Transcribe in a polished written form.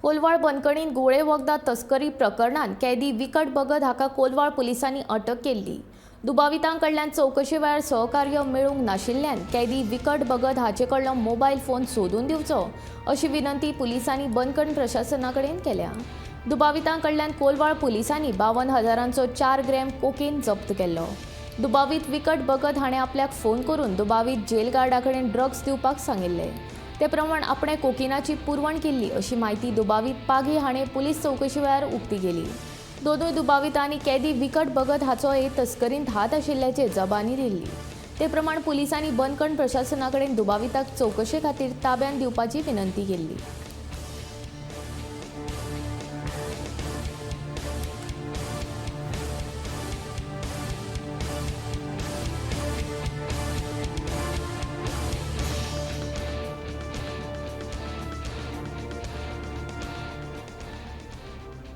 कोलवाळ बंदखणीत गोळे वखदां तस्करी प्रकरणांत कैदी विकट भगत हाका कोलवाळ पुलिसांनी अटक केल्ली. दुबावितां कडल्यान चवकशे वेळार सहकार्य मेळूंक नाशिल्ल्यान कैदी विकट भगत हाचे कडलो मोबायल फोन सोदून दिवचो अशी विनंती पुलिसांनी बंदखण प्रशासना कडेन केल्या. दुबावितां कडल्यान कोलवाळ पुलिसांनी 52 हजारांचो 4 ग्रॅम कोकेन जप्त केल्लो. दुबावीत विकट भगत हाणें आपल्याक फोन करून दुबावीत जेल गार्डा कडेन ड्रग्स दिवपाक सांगिल्लें. ते प्रमाण आपणें कोकिनाची पुरवण केल्ली अशी म्हायती दुबावीत पागी हाणें पुलीस चवकशी वेळार उक्ती केली. दोनूय दुबावितांनी कैदी विकट भगत हाचो हे तस्करींत हात आशिल्ल्याचे जबानी दिल्ली. ते प्रमाण पुलिसांनी बंदखण प्रशासना कडेन दुबाविताक चवकशे खातीर ताब्यांत दिवपाची विनंती केल्ली.